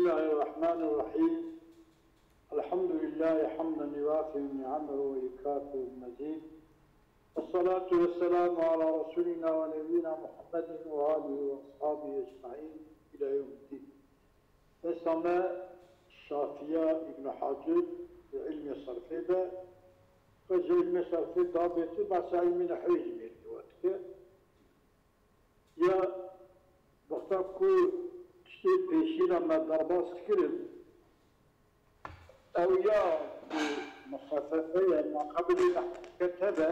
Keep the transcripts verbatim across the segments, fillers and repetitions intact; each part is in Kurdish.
الله الرحمن الرحيم. الحمد لله حمدا يوافي نعمه ويكافئ المزيد. والصلاة والسلام على رسولنا ونبينا محمد وآله وأصحابه أجمعين إلى يوم الدين. Destame Şafiya Îbn Hacir li ilmê sarfê de, xwe ji ilmê sarfê dabêtir, behsa ilmê nehwê jî mêrî we dike. Ya wexta ku tiştê pêşî re me derbas dikirin, ew ya ku muxefefe ye, ma qebilê me heke tebe,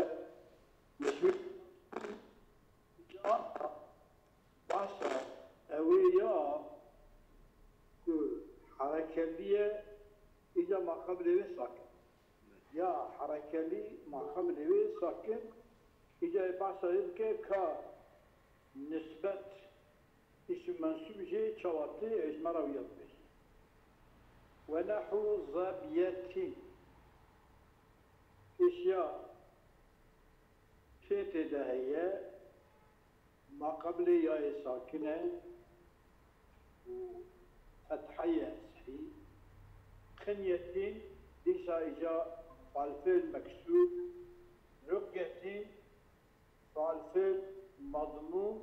ya baş e, ew ê ya ku herekelî ye, îca ma qebilê wê sakin. Ya herekelî ma qebilê wê sakin, îca ê behsa wê dike ka nisbet îsim mensûb jê çawa tê, ez ji me re wiya dibêjim. Ve nehû zebiyetîn. Pêşiya kê tê de heye, ma qeblê yayê sakin e û fethe ye serî. Qinyetîn, dîsa îca falfêl meksûr. Ruqyetîn, falfêl madmûm,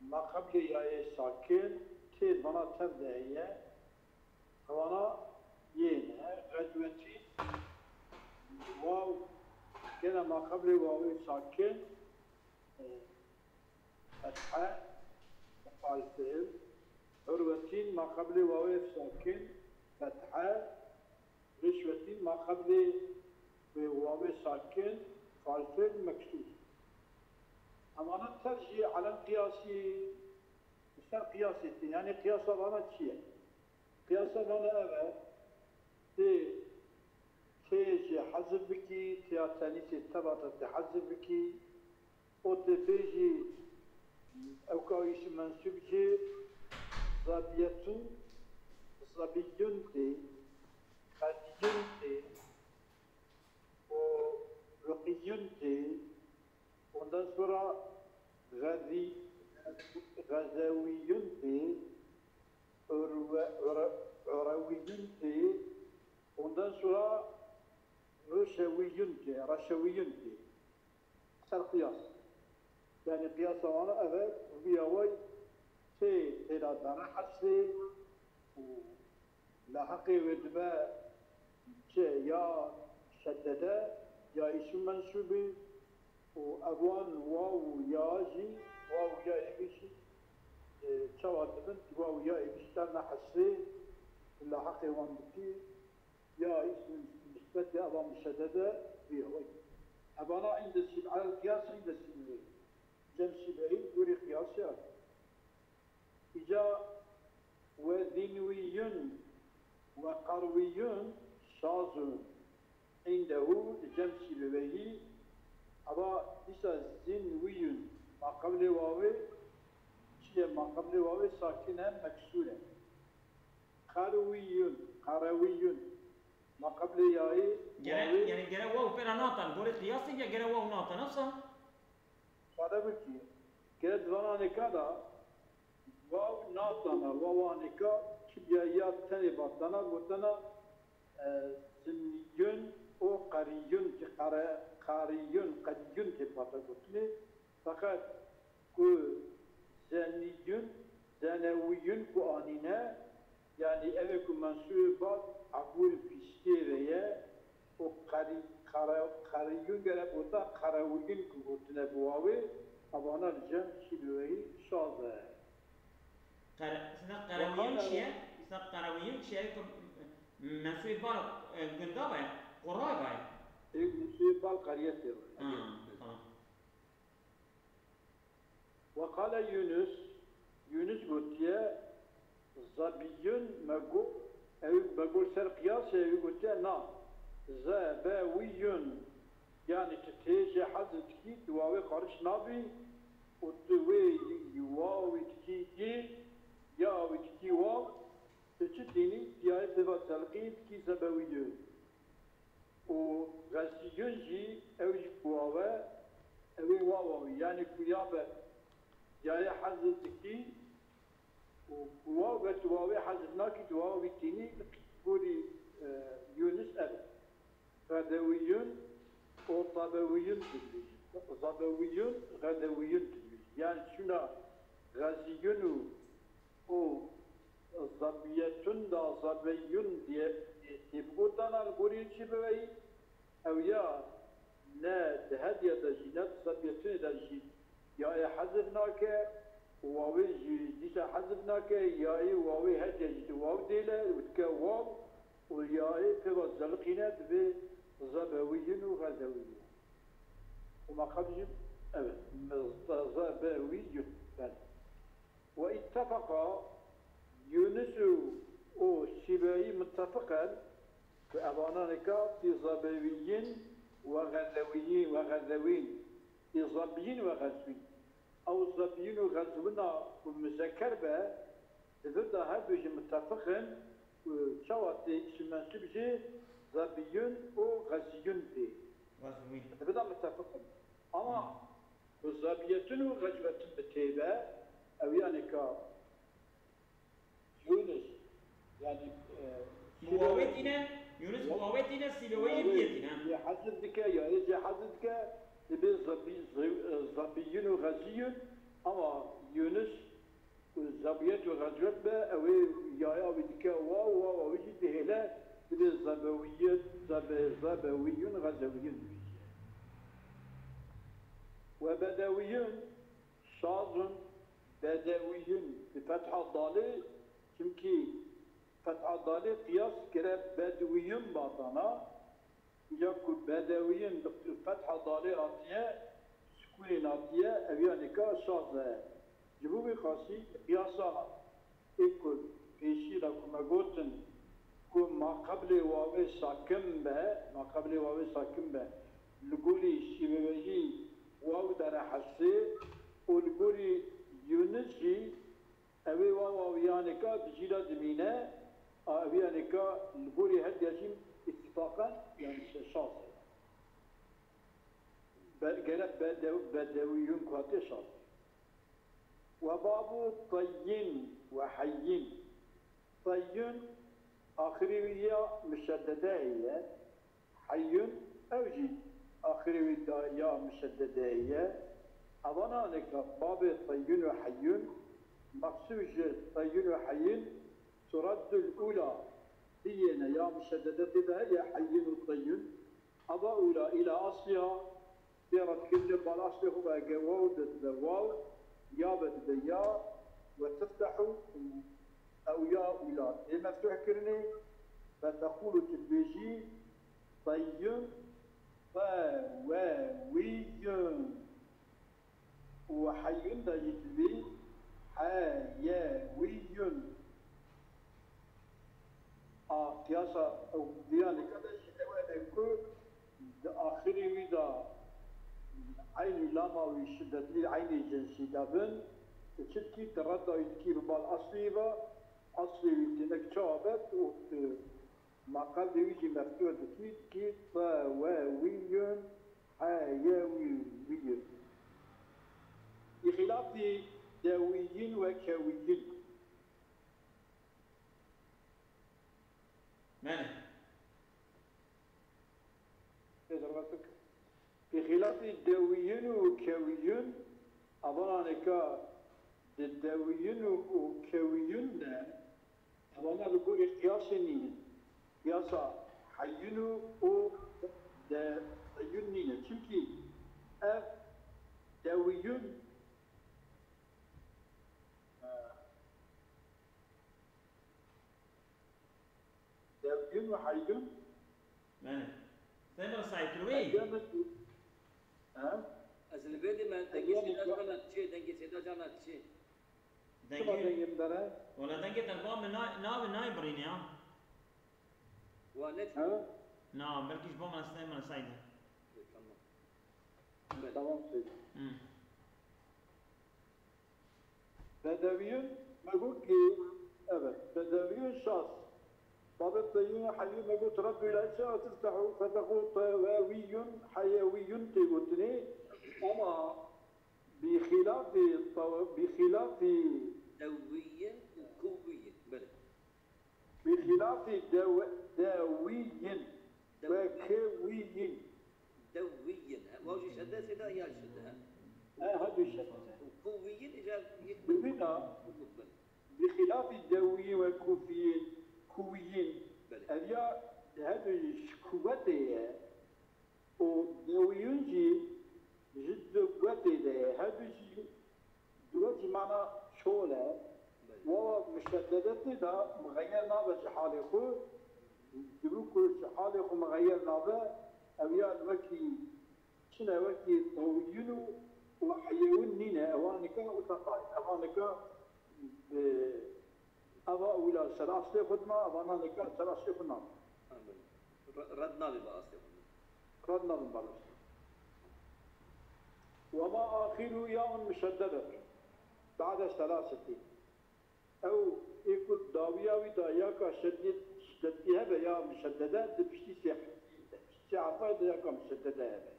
ma qeblê yayê sakin, tê vana tev de heye. Ewana yên e, xecwetîn, waw, gene ma qeblê wawê sakin, e, fethe, falfêl, urwetîn, ma qeblê wawê sakin, fethe, rişwetîn, ma qeblê wê wawê sakin, falfêl, meksûr. Ewana tev jî elem qiyasî, ser qiyasê tê. Yanî qiyasa vana çi ye? Qiyasa vana ev e, tê, tê jê hezf bikî, têya tenîsê teva te tê hezf bikî, û tê bêjî, ew ka îsim mensûb jê, zabiyetun, zabiyun tê, qediyun tê, û ruqiyun tê, ondan sonra xezî-, xezewiyun tê, urwe-, ure-, urewiyun tê, ondan sonra reşewiyun tê, reşewiyun tê. Ser qiyas. Yanî qiyasa wana ev e, vîya way tê têda dane hesrê û lahiqê wê dibe çi ya şeddede ya îsim mensûbî û ev wan waw û ya jî, waw û ya êvî jî, e, çawa dibin, waw û ya êvî jî dane hesrê û lahiqê wan dikî. Ya îsm nisbetê eva muşeddede bûye. Wek evana îndesî, elel qiyas îndesî bûye. Cem Sîbehî gorî qiyasê hat. Îca ve zînwîyun ve qarwîyun şazun îndehû li Cem Sîbehî. Eva dîsa zînwîyun ma qeblê wawê çi ye? Ma qeblê wawê sakin e, meksûr e. Qarewîyun, qarewîyun. Ma qeblê yayê Gere, wawê yani gere waw pêra natan. Gorê qiyasê ya gere waw natan, efsa? Sade bikî. Gere di vananêka da waw natana, wawanêka çi biya ya tenê batana, gotana, e, zimnîyun û qarîyun, ki qare-, qarîyun, qedîyun tê pata gotinê. Feqet ku zenîyun, zenewîyun ku anîne, yanî ev ê ku mensûbê bad ebûr pîstiyê ve ye û qerî-, qere-, qerîyun gerek gota qerewîyun ku gotine bi wawê, evana li cem Sîbeweyî şaz e. Qere-, sida qerewîyun çi ye? Sida qerewîyun çi ye? Ku mensûbê bad, e, gunda ve, quray ve. Ê mensûbê bad qeriyetê ve. Ha, tamam. Ve qale Yunus, Yunus gotiye, zebiyun, me go-, ew me got ser qiyas e, ew gotiye na, zebewiyun, yanî tu tê jê hezf dikî, tu wawê qariş nabî û tu wê wawî dikî yê, ya wî dikî waw, tu çi tînî, tiyayê pêva telqî dikî zebewiyun. Û xezîyun jî ew jî ku waw e, ew ê wawa wî, yanî ku ya be yayê hezf dikî Û waw ve tu wawê hezif nakî, tu wawî tînî gorî, e, Yûnis ev e. Xedewiyun û Tabewiyun dibî. Zabewiyun, Xedewiyun dibî. Yani şuna Xeziyun û, û Zabiyetun da Zabeyun diye têbigotana li gorî çi biveyî? Ew ya ne di hediye de jî, ne di Zabiyetunê de jî ya ê hezif nake, û wawê jî dîsa hezif nake, ya ê wawê hediye jî di waw dêle û dike waw, û ya ê pêva zeliqîne dibê Zabewiyun û Xezewiyun. Û me qebl jî, evet, Zabewiyun, belê. Ve ittefaqa, Yûnis û, û Sîbewî mittefiq in ku evanan eka fî Zabewiyyin ve Xezewiyyin ve Xezewîn, fî Zabiyyin ve Xezwîn. Ew Zabiyyin û Xezwina ku muzekker be, di vir de her du jî mittefiq in ku çawa tê îsim mensûb jî Zabiyyun û Xeziyyun tê. Xezwîn. Di vir de mittefiq in. Ama Hmm. Ku Zabiyetun û Xecwetun bi tê be, ew yanî ka Yûnis, yanî, e, Bi wawê tîne, Yûnis bi wawê tîne, Sîleweyî bi yê tîne. Yê hezif dike, ya ê jê hezif dike, dibê Zabi-, Zabi-, e, Zabiyun û Xeziyun, ama Yûnis û Zabiyet û Xecwet be, ew ê yaya wî dike waw, wawa wî jî dihêle, dibê Zebewiyet, Zebe-, Zebewiyun, Xezewiyun dibêje. Ve Bedewiyun, şaz in, Bedewiyun, bi fetha dalê, çimkî fetha dalê qiyas kire Bedwiyun batana, ya ku Bedewiyun bi fetha dalê hatiye, sukûnê hatiye, ev ya nika şaz e. Ji bo vê qasî, qiyasa ê ku pêşî de ku me gotin ku ma qeblê wawê sakin be, ma qeblê wawê sakin be, li gorî şîveweyî waw dere hesê û li gorî Yûnis jî ew ê wawa wiyaneka di cî de dimîne, a ew yaneka li gorî her diya jî îtîfaqan, yani şe-, şaz e. Be-, gerek bedew-, bedewiyun ku hatiye şaz e. Ve babu tayyin ve hayyin. Tayyin axirî wî ya muşeddede heye. Heyyun, ew jî axirê wî de ya muşeddede heye. Evanan eka babê tayyun û heyyun, meqsûd ji tayyun û heyyun, turaddul ula, diyêne ya muşeddede tê de heye, heyyun û tayyun. Ava ula, ila asliha, tê redkirinê bal aslê xwe ve ege waw de dibe waw, ya ve dibe ya, ve tiftehu, ew ya ula tê meftuh kirinê, ve tequlu tu dibêjî, Tayyun, te, we, wî, yun. Û heyyun de jî dibî, he, ye, wî, yun. A, qiyasa ew diyanê ka de jî ew e ku di axirî wî de eyn û lama wî şiddetlî eynê cinsî de bin, tu çi dikî, tu redda wî dikî bi bal eslî ve, eslê wî tinek çawa be, tu, tu Ma qeldê wî jî meftuh dikî, dikî, te, we, wî, yun, he, ye, wî, wî, yun. Bi xîlafî dewiyîn ve kewiyîn. Belê. Pêşerwesik. Bi xîlafî dewiyîn û kewiyîn, evananeka di dewiyîn û, û kewiyîn de, Evana li gorî qiyasê nîne. Qiyasa heyyûn û de heyyûn nîne. Çimkî ev dewiyûn, e, dewiyûn û heyyûn. Belê. Seyda Saîd, tu wê? He? Ez li vê dî me dengê Seyda Canan çi? Dengê Seyda Canan çi? Dengê, çima dengê min dere? Wala dengê te ba min na-, navê nayê birîne ya. Wa ne? Ha? Na, belkî ji bo me sine me sayde. Tamam. Tamam Seyda. Hmm. Bedewiyun, me got ki, evet, bedewiyun şaz. Babet dewiyun heyyûn me got Rabbi la işe atif tehu fetehu tewewiyun heyewiyun tê gotinê. Ama Bi xîlafî taw-, bi xîlafî Dewiyîn û Kûwîyin, belê. Bi xîlafî dew- dewîyin ve kêwîyin. Dewîyin. He, waw jî şedde sêda ya şedde, he. He, hevdû şedde. Kûwîyin, îcar yek Dewîna. Bi xîlafî dewîyin ve kûfîyin, kûwîyin. Belê. Ev ya hevdû ji kuwetê ye. Û dewiyûn jî ji duwetê de ye. Her du jî, duwet jî mana çol e. Wawa muşeddedetê de mixeyer nabe ji halê xwe. Dibû ku ji halê xwe mixeyer nabe, ew ya wekî çi ne, wekî dewiyûn û, û heyewûn nîne. Ewan nika wisa qay. Ewan nika, e, Eva wila ser aslê xwe dima, evana nika ser aslê xwe nabin. Red nabê bi aslê xwe. Red nabin balaş. Wema axiru yaun muşeddedet. Ba'de selasetî. Ew ê ku dawiya wî da yaka şeddiyet, şiddetî hebe ya muşeddede, di piştî sê, sê harfayê de yaka muşeddede hebe.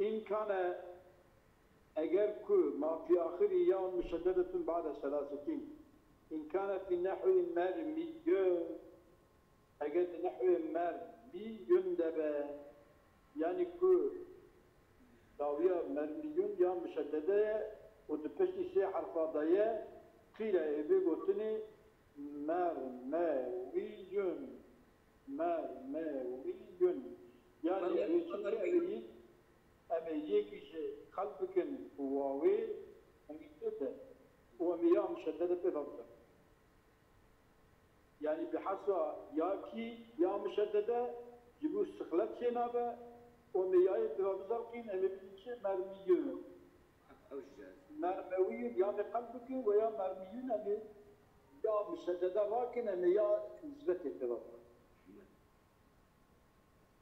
Îmkane Eger ku ma fî axirî yaun muşeddedetun ba'de selasetîn, in kane fî nehwî mermiyun, eger di nehwê mermiyun de be, yanî ku dawiya mermiyun ya muşeddede ye û di piştî sê herfa de ye, qîle ê vê gotinê mermewiyun, mermewiyun. Yanî ew ê çi bike, ew ê yek Em ê yekî ji qelb bikin û wawê hemî tê de û em ê ya muşeddede pê ve bikin. Yanî bi hesba yakî ya muşeddede ji bo sixlet çênabe û em ê yayê pê ve bizerqîn, em ê bidin çi? Mermiyûn. Mermewiyûn, ya em ê qelb bikin we ya mermiyûn, em ê ya muşeddede rakin, em ê ya nisbetê pê ve bikin.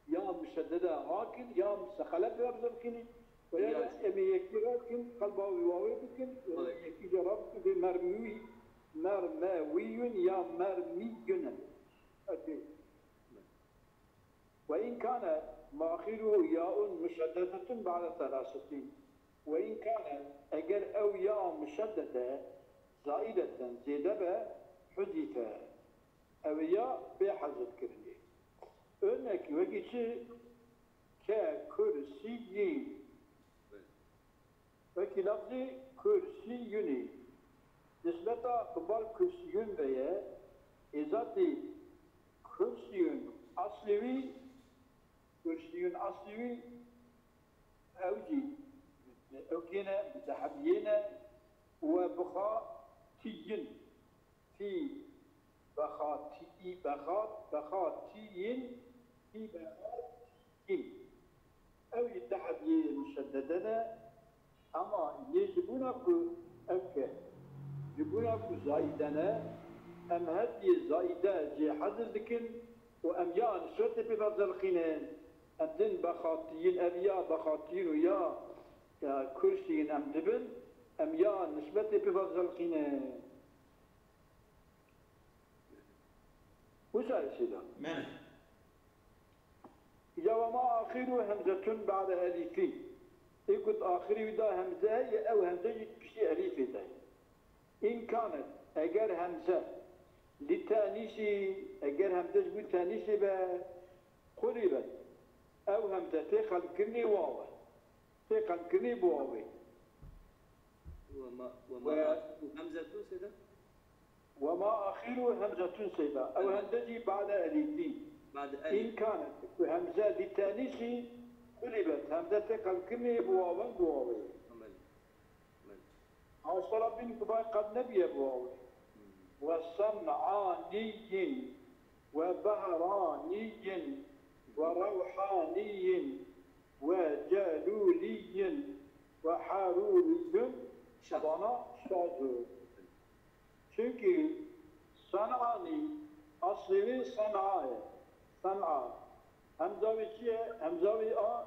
Ya muşeddede rakin, ya museqele pê ve bizirqînî, we ya em ê yekî rakin, qelba wî wawê bikin, û em ê yekî jî rabikin, vê mermî, mermewiyun ya mermiyun e. Okey. Ve in kane ma axiruhu yaun muşeddedetun ba'de selasetîn. Ve in kane, eger ew ya muşeddede zaîdeten zêde be, huzife. Ew ê ya bê hezf kirinê. Örnek, wekî çi? Ke kursiyî. Wekî lafzê kursiyunî. Nisbeta bi bal kursiyun ve ye. Ê zatî kursiyun eslî wî, kursiyun eslî wî, ew jî, ew kê ne, mutehebiyê ne, we bixatiyîn. Fî bexatî, bexat, bexatîyin, fî bexatîyin. Ew yî tehebiyê muşeddede ne, ema yê ji bona ku ev ke, ji bona ku zaîde ne, em hevdiyê zaîde jê hezf dikin û em ya nisbetê pê ve dizerqînin. Em din bexatîyin, ev ya bexatîyin û ya, ya kursîyin em dibin, em ya nisbetê pê ve dizerqînin. Wisa esîda. Mene. Ya ve ma axiru hemzetun ba'de elîfîn. Ê ku di axirî wî de hemze heye, ew hemze jî piştî elîfê de. În kanet, eger hemze, li tenîsî, eger hemze ji bo tenîsê be, qulibet, ew hemze tê qelbkirinê waw e. Tê qelbkirinê bi wawê. Wema, wema axiru hemzetun sêda? Wema axiru hemzetun seyda. Ew hemze jî ba'de elîfî. Ba'de elîf. În kanet. Ku hemze li tenîsî qulibet. Hemze tê qelbkirinê bi wawen bi wawê. Belê. Belê. Aştara bin ku bay qelb nebiye bi wawê. Hmm. Ve sen'aniyyin. Ve behraniyyin. Ve rewhaniyyin. Ve celuliyyin. Ve haruriyyin. Şaz. Bana şaz o. Çimkî Sen'anî, eslê wê Sen'a ye. Sen'a. Hemza wê çi ye? Hemza wê a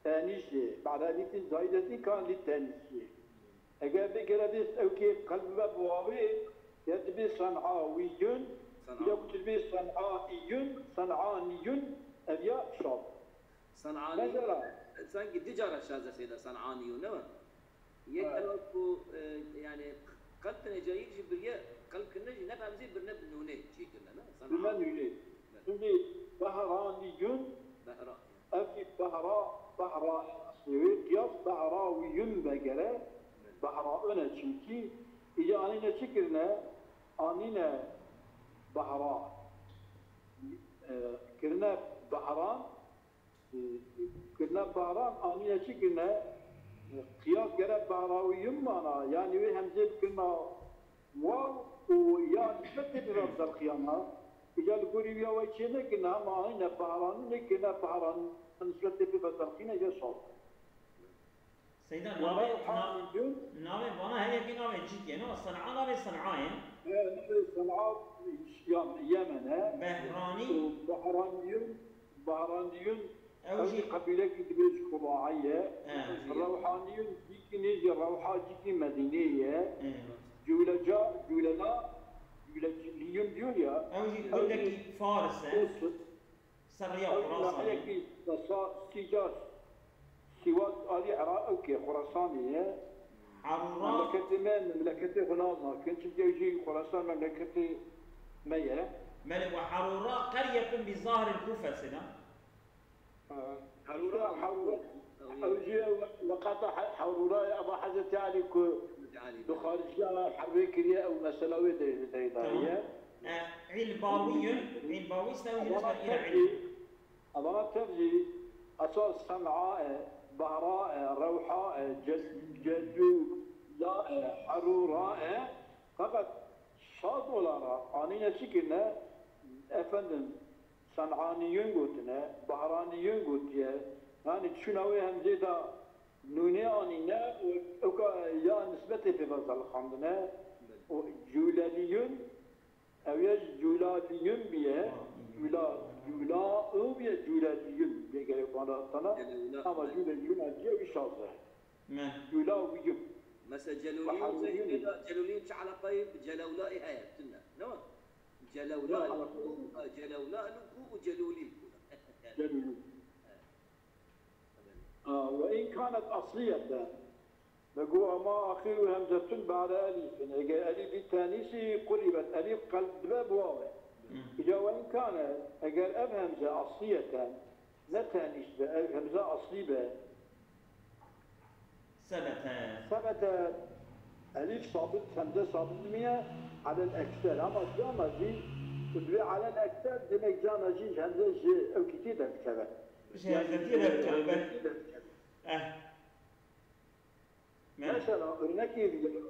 tenîsê. Ba'de elîfin zaîdetî kan li tenîsî ye. Eger bê gere bê ew kê qelb be bi wawê, ya dibê Sen'awîyun, ya ku dibê Sen'aîyun, Sen'anîyun, ev ya şaz. Sen'anî, mesela, sankî du cara şaz e seyda Sen'anîyun, ne we? Yek ew ku, e, yani, qelb tenê ca yek jî biriye Qelb kirine jî ne bi hemzê birine bi nûnê çî kirine, ne? Birine nûnê. Şimdi behraniyun, ev jî behra, behra, eslê wê qiyas behrawiyun vegere, behraun e çimkî, îca anîne çi kirine? Anîne behra, e, kirine behran, e, kirine behran, anîne çi kirine? E, qiyas gere behrawiyun mana, yanî wê hemzê bikirina waw û ya nisbetê pê ve bi telqiyana, îca li gorî wî ya wê çê nekirine, hema anîne behranûnê kirine behran, nisbetê pê ve telqîne, îca şaz. Seyda, navê, na, navê vana her yekê navê cîkê, no? Sen'a navê Sen'ayê. He, navê Sen'a, yan Yemen e. Behranî. Û Behranîyun, Behranîyun, ew jî qebîlekî dibê ji Xuza'ê ye. He. Rewhanîyun, cîkî nêzî Rewha, cîkî Medîneyê ye. He. Cûleca, Cûlela, Cûlecilîyun diyor ya. Ew jî gundekî Faris e. Ser rêya Xurasanê. Ew nahiyekî Sasa, Sîca, Sîwas alî Ira-, ewkê Xurasanê ye. Harûra. Memleketê me, memleketê xwe nas nakin. Çimkî ew jî Xurasan memleketê me ye. Belê, we Harûra qeryetun bi zahril Kûfesê de. Harûra, Harûra. Ew jî weqata Harûra ye, eva Hezretî Elî ku bi xariciya herbê kiriye, ew mesela wê derê de ye. Îlbawîyun, Îlbawî stewî nisbet île îlm. Evana tev jî esas Sen'a e, Behra e, Rewha e, Celûla e, Herûra e. Feqet şaz olara anîne çi kirine? Efendim, Sen'anîyun gotine, Behranîyun gotiye. Yanî çûna wê hemzê de nûnê anîne û ewka ya nisbetê pê ve zelixandine. Û Cûlelîyun, ew ya jî Cûlalîyun biye, Cûla, Cûla û biye Cûlelîyun biye gerek bana tana. Ama Cûlelîyun ev diye wî şaz e. Cûla û Wîyun. Mesela Celûlîyun, Celûlîyun çi eleqayê bi Celewlaê heye? Tune. Ne wa? Celewla, Celewla Lûkû û Celûlî Lûkû. Celûlî. وإن كانت أصلية. Ve got, ama axir û hemzetun ba'de elîfin. Eger elîfî tenîsî qulîbet, elîf qelb dibe bi waw e. Îca ve in kane, eger ev hemze asliyeten, ne tenîs be, ev hemze aslî be. Sebete. Sebete, elîf sabit, hemze sabit dimiye, alel ekser. Ama cana jî, tu divê alel ekser, demek cana jî hemze ji ew kitî derdikeve. Ji hemzetiyê derdikeve, belê. Eh. Mesela örnekê bî,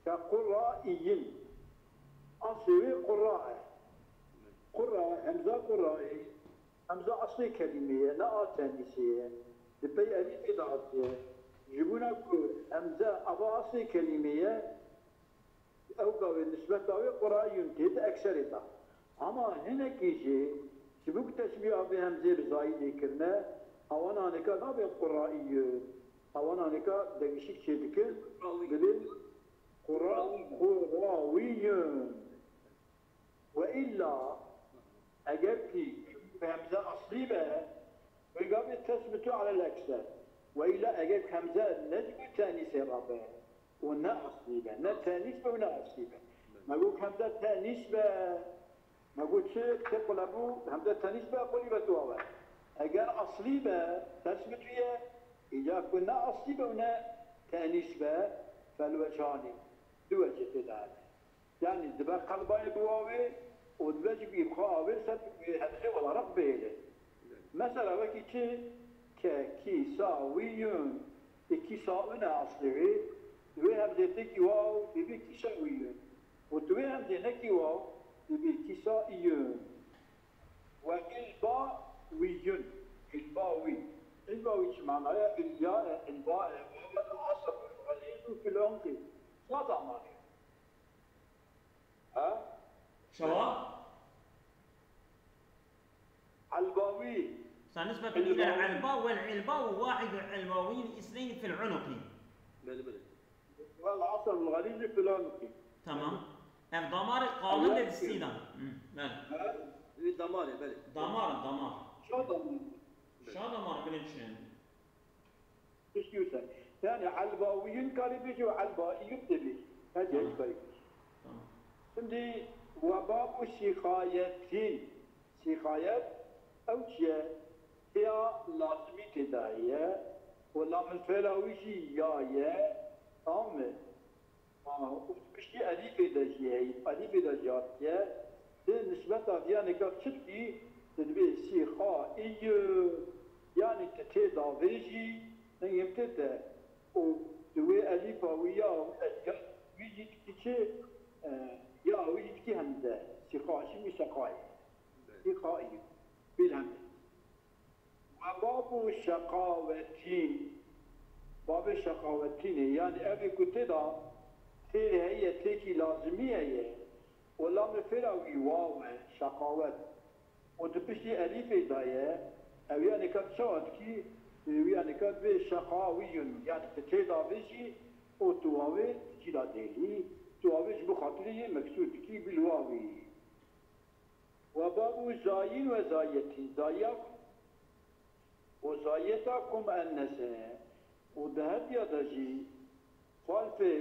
ke qurra îyin. Aslê wê qurra e. Qurra, hemza qurra e. Hemza aslê kelîmê ye, ne a tenîsê ye. Di pey elîfê de hatiye. Ji bona ku hemze ava aslê kelîmê ye, Ewka wê nisbeta wê quraiyun tê di ekserê de. Ama hinekî jî, ji bo ku teşbîha vê hemzê bi zayîdê kirine, awana nika nabên quraiyun. Awana nika degişik çêdikin, dibên qura-, qurawiyun. Ve îlla, eger kî hemze aslî be, wê gavê tesbitu alel ekser. Ve îlla eger hemze ne ji bo tenîsê re be, û ne eslî be. Ne tenîs be û ne eslî be. Me got hemze tenîs be. Me got çi? Tê qulebû, hemze tenîs be, qulî be tu awe. Eger eslî be, ters bi tu ye. Îca ku ne eslî be û ne tenîs be, felwecanî. Du wecê tê de hene. Yanî dibe qelbayê bi wawê û dibe jî bi îbqa awê ser bi hemzê olarak bihêle. Mesela wekî çi? Ke, kî, sa, wî, yun. Ê kî, sa, un e aslê wê. Di wê hemzê têkî waw, dibî kî, sa, wî, yun. Û di wê hemzê nekî waw, dibî kî, sa, î, yun. Ve îlba, wî, yun. Îlba, wî. Îlba, wî çi mana ye? Îlya e, îlba e. Ve, ve, asr, ve, lî, du, fil, unqî. Sa damarê. Ha? Şewa? Elbawî. Sa nisbet île elba wel elba û wahid elbawî îsneyn fil unuqî. Belê, belê. Wel asr el xelîcî fil unuqî. Tamam. Ev damarê qalin de distî de. Belê. Wî damarê, belê. Damar, damar. Şa damar. Şa damar bilinçin. Piştî wisa. Yani elbawiyun karî bêjî û elbaiyun tê bêjî. Her cihê karî bêjî. Tamam. Hindî webab û sîqayetîn. Sîqayet ew çi ye? Têya lazimî tê de heye û lamil fêla wî jî ya ye. Tamam e? Û piştî elîfê de jî heye. Elîfê de jî hatiye. Di nisbeta viyanê ka çi dikî? Di dibê sîqa î yanî ti tê davêjî, hingê tê de û di wê elîfa wî ya wî jî dikî çi? E, ya wî jî dikî hemze. Sîqa jî wî seqayê. Sîqa î. Bîl hemze. Ve babu şeqawetîn. Babê şeqawetînê. Yanî evê ku tê de fêr heye, têkî lazimî heye. Û lamê fêra wî waw e, şeqawet. Û di piştî elîfê de ye, ew yanî ka çawa dikî, ew yanî ka bê şeqawiyun, yanî ti tê davêjî û tu wawê tu cî de dêlî, tu wawê ji bo xatirê yê meksûr dikî bîl wawî. Ve babu zayîn ve zayetîn, zaya û zayeta ku muennes e. Û di her diya de jî xalfê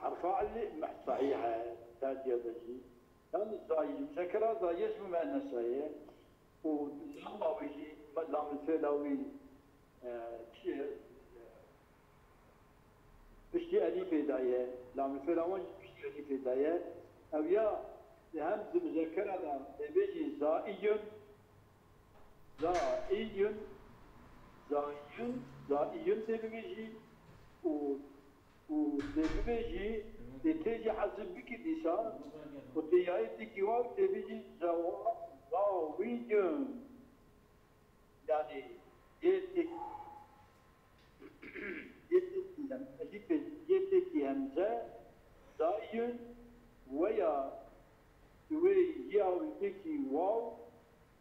herfa elî sehîh e, di her diya de jî. Yanî zayî, muzekera zayî ji bo muennesa ye. Û lama wî jî, lamil fêla wî, e, çi ye? Piştî elîfê de ye. Lamil fêla wan jî piştî elîfê de ye. Ew ya, di hem di muzekera de dê bêjî zaîyun, zaîyun, zaîyun, zaîyun dê bibêjî û, û dê bibêjî, dê tê jî hezib bikî dîsa û tê yayê têkî waw dê bêjî zawa-, zawîyun. Yanî yê têk-, yê têkî hem-, elîfê yê têkî hemze, zaîyun, weya di wê ya wî têkî waw,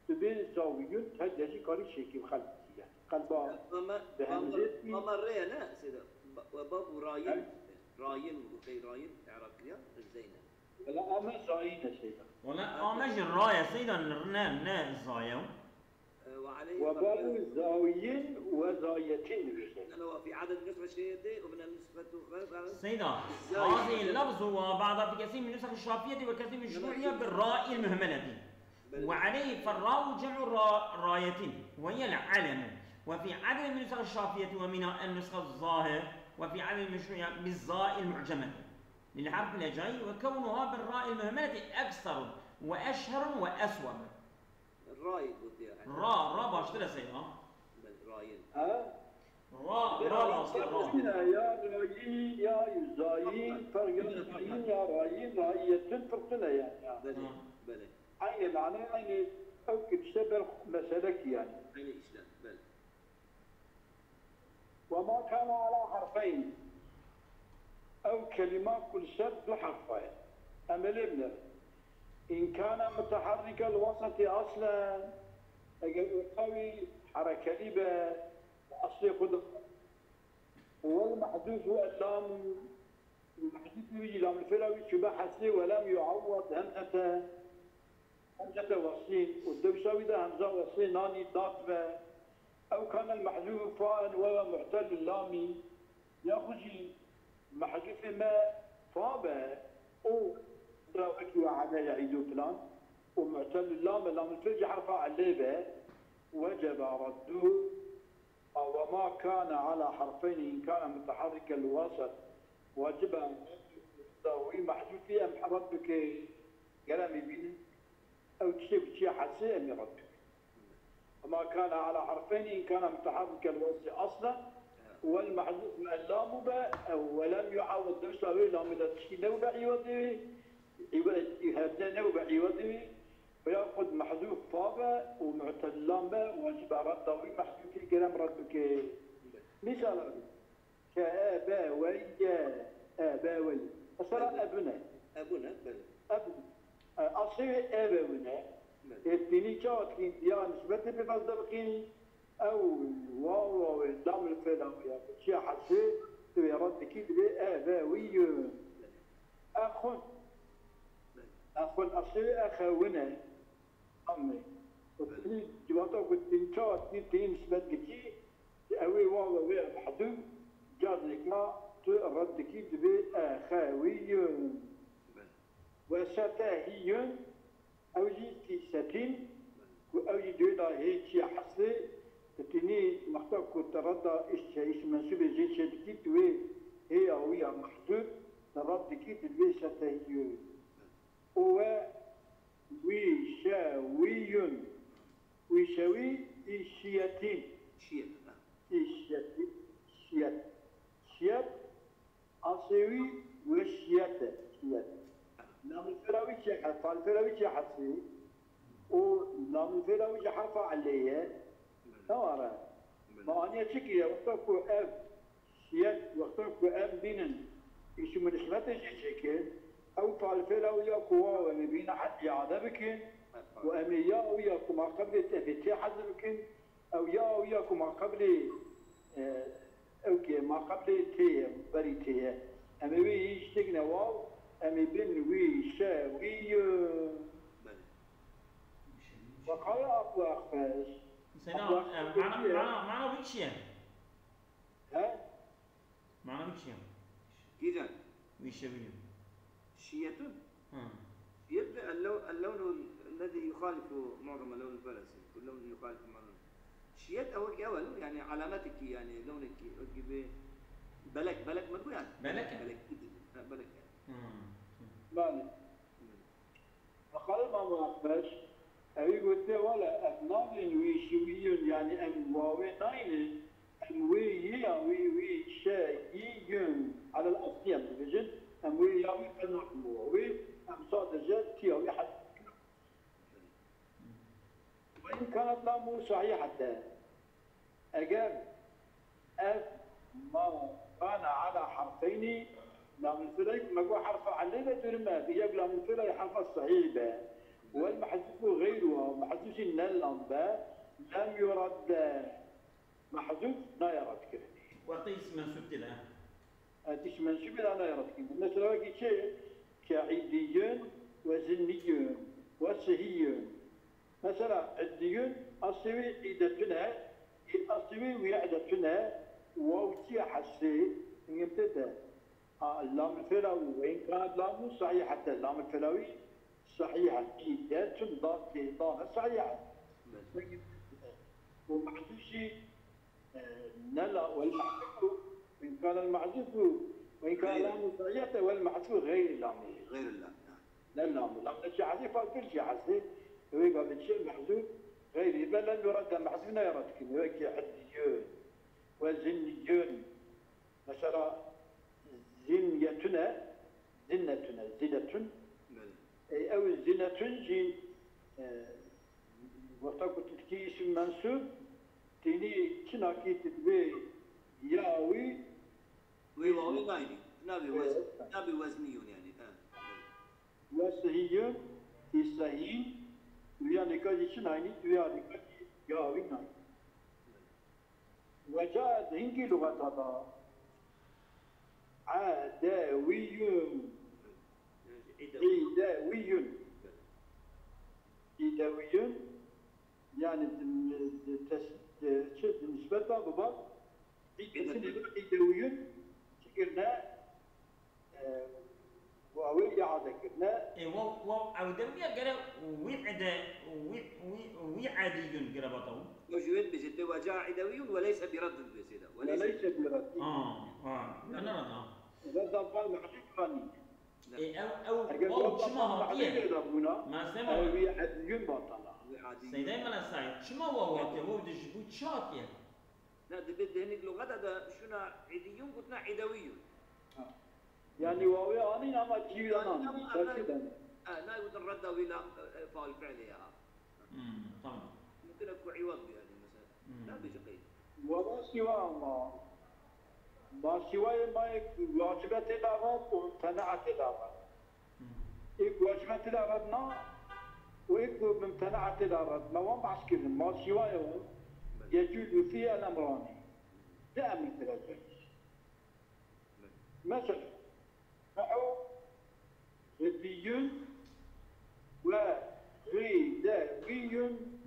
dibê zawîyun, her diya jî karî şekil xelk dikî. Yanî qelba Ama, bi ama, hemzê tî. Ama rê ye ne, Seyda? Ba-, we bab û rayîn, He? Rayîn, û qey rayîn, i'rab kiriya, zeyne. Wela ame zayîn e Seyda. Wela ame jî ra ye Seyda, ne, ne zaye. Ee, ve aleyhi Ve babu zawiyin ve zayetin dibêje. Leno fi aded nusxeşiyeti, ibne nusxetu fe-, fe-, Seyda, zayîn. Hazi lafzu ve ba'da fi kesîr min nusxeş şafiyeti ve kesîr min şu'u'ye bi ra'il muhmeleti. Belê. Ve aleyhi ferravu cem'u ra-, rayetin. Ve yel alemu. Ve fi aded min nusxeş şafiyeti ve mina en nusxeş zahir. Ve fi aded min şu'u'ye bi za'il mu'cemeti. Lil harf lejayî ve kewnuha bir ra'il muhmeleti ekseru ve eşheru ve eswebu. Rayî gotiye. Ra, ra baştir e Seyda. Belê, rayîn. Ha? Ra, ra baştir, ra. Tune ya rayî, ya zayîn, fer-, ya zayîn, ya rayîn, rayîyetun, fer-, tune yani, ya. Belê, Ha. belê. Aynı mana, aynı ew ki işte ber mesele ki yani. Aynı işlem, belê. Ve ma kana ala harfeyn. Ew kelîma ku li ser du herfa ye. Em ê lê binêrin. În kana muteherrikel weseti aslen, eger orta wî herekelî be, li eslê xwe de. Wel mehdûf we lam, mehdûf wî jî lam li fêla wî çûbe hesê, we lem yu'ewwed hemzete. Hemzete weslîn û dewsa wî de hemza weslîn nanî dat ve. Ew kanel mehzûf faen we ve mu'telul lamî. Yaxu jî mehzûfê me fa be û da wekî we ene ye'îdû filan û mu'telul lam be, lamul fil jî herfa elê be. Weceba reddu. Ew ma kana ala harfeyn in kana muteharrikel waset. Waciba reddu. Da wî mehzûfî em red bike. Gel em ê bînin. Ew tiştê ku çiye hesê em ê red bikin. Ema kana ala harfeyn in kana muteharrikel wesî aslen, wel mehzûf el lamu be, ew welem yu'awwed dewsa wê lamê de tiştî newbe îwedê wê, îwe-, hevde newbe îwedê wê, veya xud mehzûf fa be û mu'tedil lam be, waciba redda wî mehzûfî gerem red bike. Mîsala wî. Ke e be wey ye, e be wey. Mesela Ebune. Ebune, belê. Ebune. E, asê e be wine. Belê. Ê tînî çawa dikîn, ya nisbetê pê fazla bikîn. Ew waw wawê, lam li fêla wê ya. Çiya hesê, tu wê red dikî dibê e be wey ye. Belê. Exun. Belê. Exun, asê e xewine. Amme. Belê. Tînî civata ku tînî çawa dikîn, tînî nisbet dikî, Ew ê wawe wê mehdûf, carnêka tu red dikî dibê e, xe, wî, yun. Belê. Wesetehiyun, ew jî tîsetîn, ku ew jî duê da hê çiya hesrê, tu tînî wexta ku tu redda îş-, îsim mensûbê jê çêdikî, tu wê hêya wî ya mehzûr, tu red dikî, tu divê setehiyun. Û we wîşewiyun. Wîşewî, îşiyetîn. Şiyet, ha. Îşiyetîn, şiyet. Şiyet, Asê wî weşiyet e, şiyet. Lamil fêla wî çi he-, fal fêla wî çi hesî û lamil fêla wî ji herfa elê ye. Belê. Teware. Belê. Ma aniye çi kiriye? Wexta ku ev şiyet, wexta ku em bînin, îsim û nisbetê jê çêkin, ew fal fêla wî ya ku waw em ê bîne het îade bikin, Evet, û em ê ya wî ya ku ma qeblê em ê tê hezir bikin, Ew ya, ew ya ku ma qeblê, e, ew ke ma qeblê tê ye, berî tê ye. Em ê wê yî ji têkine waw, em ê bin wî, şe, wî, e. Belê. Weqala Abu Axfeş. Seyda, Abu Axfeş e, mana, diye. Mana, mana wî çi ye? He? Mana wî çi ye? Kîjan? Wîşewî ye. Şiyetun. Ha. Şiyet de el-lew-, el-lewnu ellezî yuxalifu mu'zama lewnil felesi. Kul lewnun yuxalifu mu'zama. Şiyet ew wekî ew e, yani alametekî, yani lewnekî, wekî bi belek, belek me got yani. Belek e? Belek. Ha, belek yani. Hmm. Belê. Belê. Weqala Îmam Axfeş, ewî gotiye, wele, em nabên wî şiwîyun, yani em wawê nayne, em wê yê ya wî, wî, şe, yî, yun. Alel aslî em dibêjin, em wê ya wî qe nakin bi wawê, em sadece tîya wî hezf dikin. Ve in kanet lamu sahîhete. Eger ev ma kana ala harfeynî, lamul fêleyk me got herfa elê de dûrime, bi yek lamul fêleyk herfa sahîh be. Wel mehzûfu xeyruha, mehzûf jî ne lam be, lem yuradde. Mehzûf nayê redkirinê. Wextê îsim mensûb tê de. Evet, îsim mensûbê de nayê redkirinê. Mesela wekî çi? Ke îdiyun ve zinniyun ve sihiyun. Mesela, iddiyun, aslê wî îdetun e, î-, aslê wî wî'detun e, waw çi ye hesê, hingim tê de. A, lamul fêla wî, ve in kanet lamu sahîhete, lamul fêla wî sahîh e, îdetun, da tê, da ne sahîh e. Belê. Hingim tê de. Û mehzûf jî, e, ne la, wel mehzûfu, ve in kanel mehzûfu, ve in kane Xeyr. Lamu sahîhete, wel mehzûfu xeyrî lamê. Xeyrî lam, ha. Ne lam, lam ne çi hesê, fal fêl çi hesê. Wê gavê çi mehzûf, xeyrî, be lem yuradde mehzûf ne yaradkin. Wekî iddiyun, ve zinniyun. Mesela zinyetune, zinnetune, zinetun. Belê. E, ew zinetun jî, e, wexta ku tu dikî îsim mensûb, tênî çi nakî tu divê ya wî Wê wawê nayînî. Nabê wez-, Evet. Nabê wezniyun yani. Ha. Ve sehiyun, î sehî, û ya nêka jî çi nayînî, û ya nêka jî ya wî nayînî. Ve caet hingî luxeta da. Edewiyun. Yani, îde- Îdewiyun. Îdewiyun. Yani, di, di, tes-, di, çi, di nisbeta bibat. Îde- Îdewiyun. Îdewiyun. Çi kirine? E, wawê îade kirine. E, waw, waw ewdewiya gere wî'de, wî, wî, wî'ediyun gire bata wî. Ew ji wê dibêje, tê ve ca'a idewiyun ve leyse bi raddin dibêje de. Ve leyse bi raddin. Ha, ha. Ne, ne, ne. Redda bal mehzûf kanî. E, ew, ew, Eger waw redda çima bal hatiye? Mehzûf bûna, Mesele ew wî'ediyun batala. Wî'ediyun. Seydayê Mela Seîd, çima waw hatiye? Waw di ji bo çi hatiye? Na, dibê di hinek luxeta de şûna îdiyûn gotina îdewî yo. Ha. Yanî wawê anîn ama cî de nan, Ama tersî de ne. E, nayê gotin redda wî la, e, e, fail fiilê ya. Hmm, tamam. Mumkin e ku îwad bî, yanî, mesela. Hmm. Nabêje qeyd. Wala siwa ama. Ma siwayê ma yek wacibe tê davat û mumtena'a tê davat. Ê ku wacibe tê de redna û ê ku mimtena'a tê de redna, wan behs kirin. Ma siwaye wan, yecûzu fî el emranî. Di emir tê de caiz. Mesela, nehu xiddiyun ve xidewiyyun.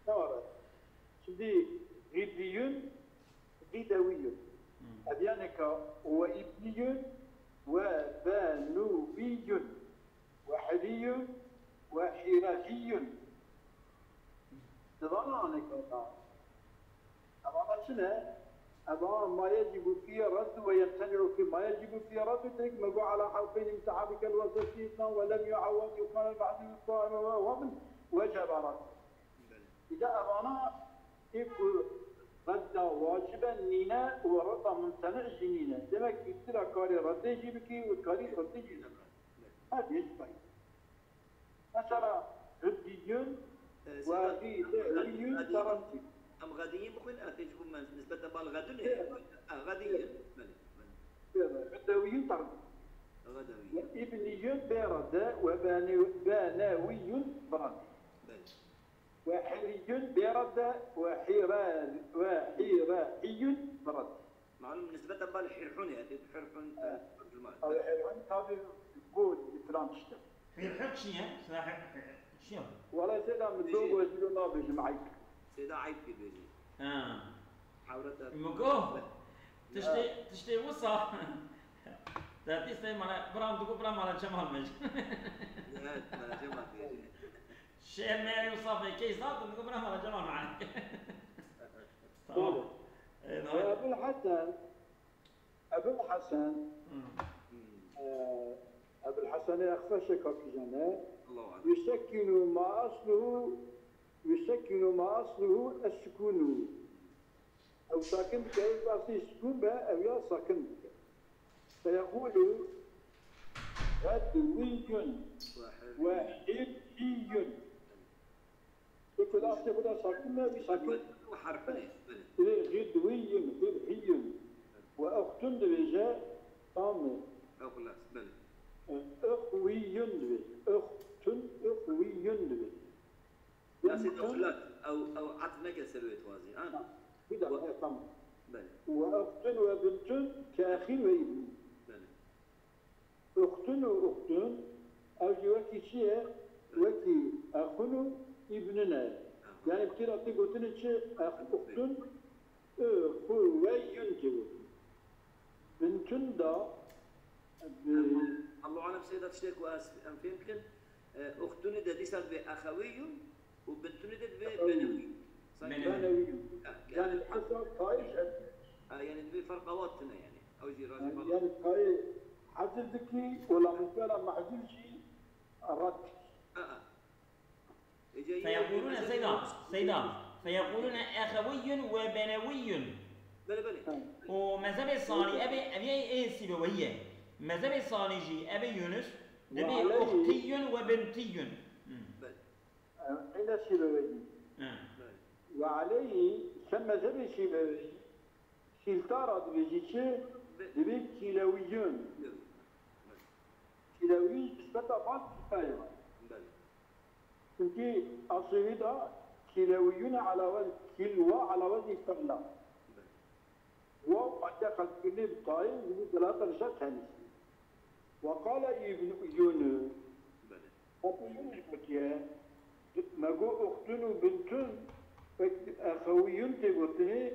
Ne var? Şimdi xiddiyun, xidewiyyun. Hmm. Ev yani ka ve ibniyun ve benuwiyyun. وحري وحرهي. Di vana anekota. Evana çi ne? Eva ma yecibu fîye reddu ve yemteni'u fî ma yecibu fîye reddu tek me got ala harfeyni muteharikel ve sesî îtnan ve lem yu'awwed yuqal el ba'di ve saime ve ve min vecebe reddu. Îde evana ê ku redda wacibe nîne û redda mumteni jî nîne. Demek îstira karê reddê jî bikî û karî reddê jî nebin. Her yek pay. Mesela, Hüddiyün, Ee, Seyda, Wadi, em Hüddiyün, Hüddiyün, Taranti. Em Gadiyyin bixwin, e, tê ji bo me nisbete bal Gadun e. Evet. Ha, Gadiyyin. Belê, belê. Hüddewiyün Taranti. Gadawiyyin. Ve İbniyün Berade ve Bene-, Benewiyün Bradi. Belê. Ve Hiriyün Berade ve Hira-, ve Hiraiyün Bradi. Malum nisbeten bal Hirhunê, hadi Hirhun, Evet. e, tercüman. Abi Hirhun tabi bu filan işte. Hirhun çi ye? Sena Hirhun çi ye? Wala Seyda min Bêjê. Dogo ez bilo nabêjim ayıp. Seyda ayıp ki bêjê. Ha. Hawrata. Mugo. Tiştê, tiştê wisa. Dertî Seyda mala, bram digo bram mala Cemal bêj. Evet, mala Cemal bêjê. Şêr mêrê wisa fê key zat, digo bram mala Cemal mala. Tamam. Doğru. Ee, Ve tamam. Ebul Hasan, Ebul Hasan, Hmm. e, Ebul Hasanê Exfeşê Kakijane, Allahu Ekber. Yusekkinu ma asluhu, yusekkinu ma asluhu es-sukunu. Ew sakin dike, ew aslî sukun be, ew ya sakin dike. Feyekulu Ɣedwiyun ve Hirhiyun. Peki, lafê xwe de sakin me, wî sakin. Û harfine, belê. Divê Ɣedwiyun, Hirhiyun. Ve uxtun dibêje, tam e. Ew xilas, belê. Uxwiyun dibêje. Uxtun, uxwiyun dibêje. Ya Seyda Bintun. Xilat, ew, ew atf neke ser wê twazî, ha? Ha, bir dakika, Ve- evet, tamam. Belê. Ve uxtun ve bintun ke exîn ve îbnîn. Belê. Uxtun û uxtun, ew jî wekî çi ye? Wekî exun û îbnun e. Aha. Yani bi kira tê gotinê çi? Ex-, uxtun, ixuweyyun tê gotin. Bintun da, bi- Em, Allahu alem Seyda tiştê ku ez, em fêm bikin, e, uxtunî de dîsa divê exewiyyun û bintunî de divê Exewiyyun. Benewî. Sanki Benewî. Benewî. Ha, Yani yani, hesa tayş et. Ha, yani divê ferqa wan tune yani. Ew jî rajî Yani, bala. Yani tayê hezir dikî, û lamîfela mehzûr jî red dikî. Ha, ha. Ece yine Feyekulune mesela Seyda, Seyda. Feyekulune exewiyyun ve benewiyyun. Belê, belê. Hı. O mezhebê Salî, Hı. Ebê, ebê ê Sîbeweyî ye. Mezhebê Salî jî, Ebê Yunus, Ve dibê aleyhi uxtiyyun ve bintiyyun. Hı. Belê. Eyne Sîbeweyî. Hı. Belê. Ve aleyhi, sen mezhebê Sîbeweyî. Kîlta ra dibêjî çi? Dibê kîlewiyun. Kîlewiyun nisbeta van kîlta ye. Belê. Çimkî aslê wî de kîlewiyun e ala wezn kîlwa ala wezn fi'la. Belê. Waw ate qelbkirinê bi tayê, dibê delata li ser tenîs. Ve qala Îbn Uyûnû. Belê. Heta yûn jî gotiye, me got uxtun û bintun, wek exewiyun tê gotinê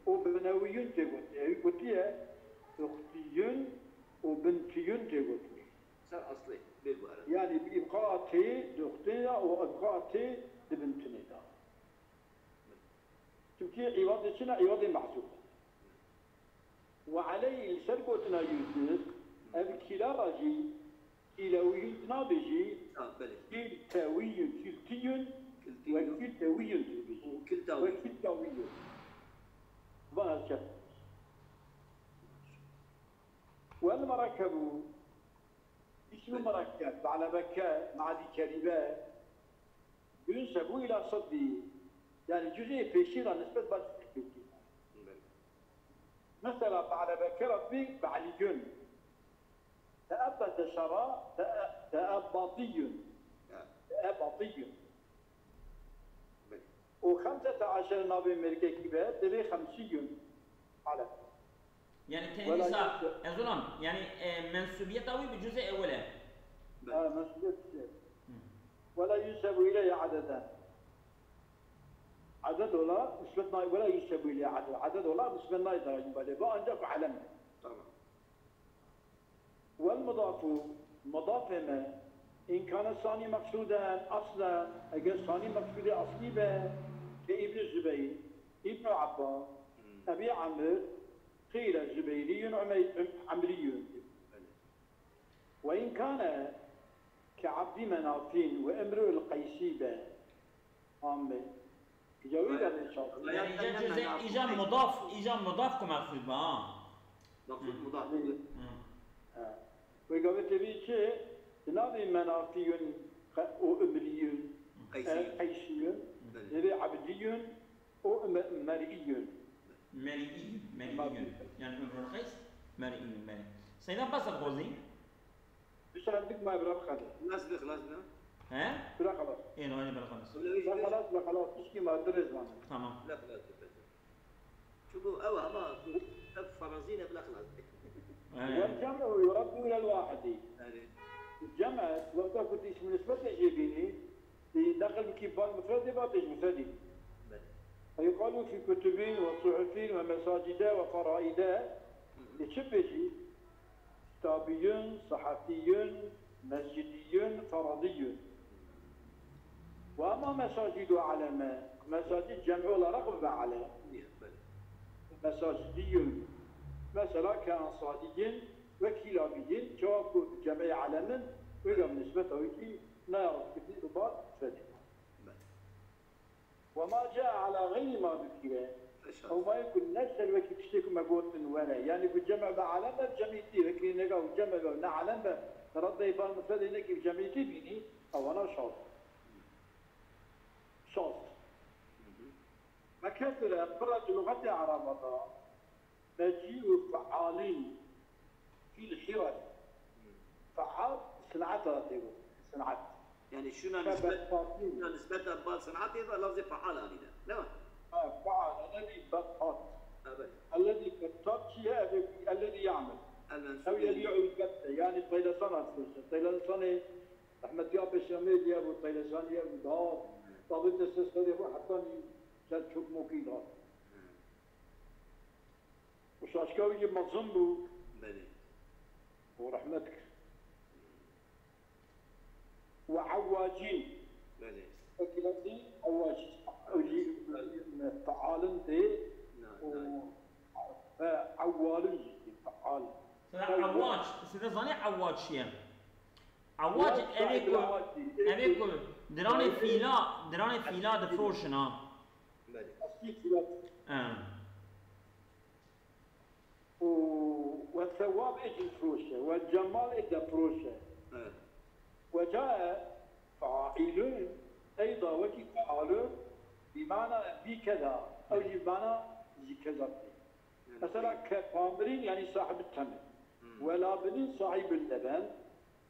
û benewiyun tê gotinê. Ew gotiye, uxtiyun û bintiyun tê gotinê. Ser aslê, bê guhere. Yani bi îbqa tê di uxtinê de û îbqa tê di bintinê de. Çimkî îvadê çi ne? Îvadê mehzûf. Ve aleyhî, li ser gotina Yûsif, ev kîla ra jî kîlewiyûn tu nabêjî, Ha, belê. Kîltewiyûn, kîltiyûn Kîltiyûn. Ve kîltewiyûn tu dibêjî. Û kîltawiyûn. Ve kîltawiyûn. Va ez çep. Wel merekebû, îsmî Belê. Merekeb, Ba'lebeke, Ma'dî Kerîbe, yunsebu îla seddî. Yani cuzê pêşî ra nisbet ba cuzê pêşî. Belê. Mesela Ba'lebeke ra dibê Ba'liyun. Teebbete şerra, te-, teebbatiyun. Ha. Teebbatiyun. Belê. Û xemsete aşere navê mêrikekî be, divê xemsiyun. Alem. Yani Wela tenîsa, yunse- ez olam, yani, e, mensubiyeta wî bi cuzê ewil e. Belê. Ha, mensubiyet cuzê. Hı. Wela yunsebu ileyhe adeden. Aded ola, nisbet nay, wela yunsebu ileyhe aded. Aded ola, nisbet nay daracî bale. Bu ancak alem. Tamam. Wel mudafu, mudafê me, إن كان الثاني مقصودا أصلا، eger sanî meqsûdê aslî be, ke Îbn Zubeyr, Îbn Abbas, Ebî Amir, qîle Zubeyriyun, Umey-, Amriyun. Belê. وإن كان كعبد مناف وامرؤ القيس be. Amme. Îca wî de ne çav. Yani îca cüz'e, îca mudaf, îca mudaf ku meqsûd be, ha. Meqsûd mudaf. Hı. Ha. Wê gavê tevî çi? Di navê Menafiyun, qe-, û Umriyun, Qeysiyun. E, Qeysiyun, Belê. Divê Ebdiyun û Me-, Meriyun. Meriyun, Meriyun. Yani Umrul Qeys, Meriyun, Meri. Seyda bes dixwazî? Dişan dik ma bira xele. Xelas be, xelas be. He? Bira xelas. Ê, no, ê, bira xelas. Bira xelas, bira xelas. Tişkî ma dirêz mane. Tamam. Bila xelas be. Çünkü ew ama ev farazî ne bila xelas be. He. والجمع يرد إلى الواحد. Yani. Cem wexta ku tu îsm nisbetê jê bînî, tu neqil bikî bal mufredê ba têj mufredî. Belê. فيقال في كتب وصحف ومساجد وفرائد. Hı hı. Li çi pêjî? Kitabiyun, sehafiyun, mescidiyun, feradiyun. Ve ama mesacidu aleme, mesacid cem'i olarak bibe alem. Niye? Belê. Mesacidiyun. Mesela ke ansariyin ve kilabiyin, çawa ku cem'ê alemin, wê de nisbeta wî kî nayarif kurdî bi bar fedî. Belê. وما جاء على غير ما ذكر. Eşat. Ew mayê ku ne ser wekî tiştê ku me gotin were. Yani ku cem be alem be cemîtî. Wekî nega ku cem be ne alem be. Reddeyê bar mufredê nekî cemîtî bînî. Ewana şaz. Şaz. Hı hı. Me kesire, pira di luxetê Eraba de. Mecî'u fe'alîn fîl hiret. Fe'al, sin'et re tê got. Sin'et. Yani şuna nisbet, şuna nisbeta bal sin'etê de lafzê fe'al anîne. Ne var? Ha, fe'al, ellezî bettat. Evet. Ellezî bettat çi ye? Ellezî, ellezî ya'mel. El mensûb. Ew yebi'ul bette. Yani teylesan aslında. Teylesanê Ehmediya Pêşemê diye bu, teylesan diye bu. Daha tabit ses hede bu, hatta ni ser çok mokî daha. Hı. Û şaşka wî jî mezin bû. Belê. Û rehmet kir. Ve ewwacîn. Belê. Wekî lafzî ewwac. Ew jî fealin tê. Na, û na. Ve ewwalin jî feal. Sida ewwac, sida zanî ewwac çi ye? Ewwac, ewwac evê ku, evê ku diranê fîla, diranê fîla difroşin ha. Belê. Eslî fîla. He. û, we sewab ê cilfiroş e, we cemal ê defiroş e. Evet. We caye faîlun, eyda wekî fealun, bi mana bi keda, ew jî mana ji keza tê. Yani mesela ke pamirin, yani sahib temir. Hmm. We labinin sahibul leben,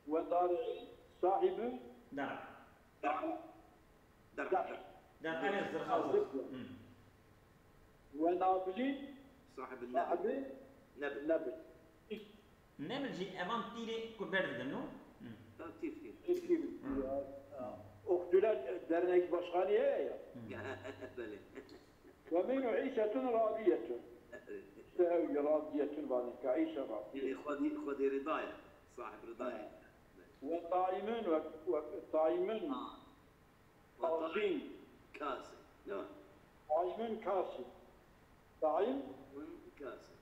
we dari'in sahibul Dar. Dar. Dar. Dar. Dar, evet, zirxaz. Zirxaz. Hı. Ve nabilî Sahibî sahibi nebil. Nebil. Nebil jî evan tîrê ku berdidin, no? Hı. Ha, tîr, tîr. Tîr, tîr. Hı. Ya, ya. Oxçular dernek başkanı ya, ya. Hı. Ya, belê. Ve mînu îşetun radiyetun. İşte ev radiyetun bani ka îşe radiyetun. Yani xwedî, xwedî rida ye. Sahib rida ye. Ha. Ve taimun ve, ve taimun. Ha. Kasî. Kasî. Ne? Taîmin kasî. Taîm? Kasî.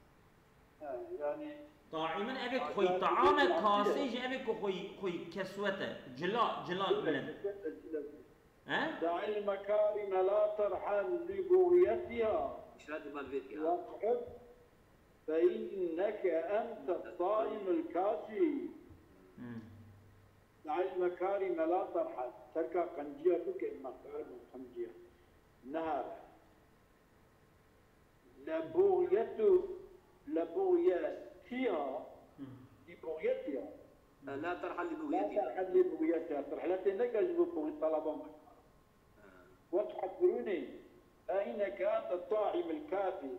He, yani Taîmin evê ku xwî taam e, kasî jî evê ku xwî, xwî keswet e. Cila, cila milet. He? دع المكارم لا ترحل لبغيتها. İşaret mal vêt ya. واقعد فإنك أنت الطائم الكاسي. Hmm. دع المكارم لا ترحل. Terka qenciya bike, mekarim û qenciya. Nehare. Le bugyet û, le bugyetiha. Hı. Li bugyetiha. E, la terhel li bugyetiha. La terhel li bugyetiha. Terhletê neke ji bo bugy-, talaba me. Ha. Ve tuhebirûnê. E, înneke ente taîm el kafî.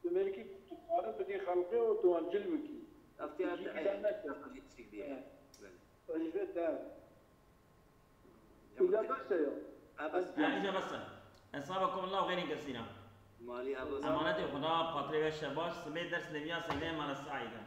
Tu mêrikî tu dixwarin bidî xelqê û tu wan cil bikî. Ev tê Cî erte gidan ey. Neke. Ev jî tiştîk diye. Evet. Belê. Îca bes e ya. Ha, bes. Ha, îca bes e. Esabekum Allah xeyrên kesîra. Malî, ha, bes. Emanetê Xuda, patrê we şebaş, sibê ders lêviya seydeyê me re saî de.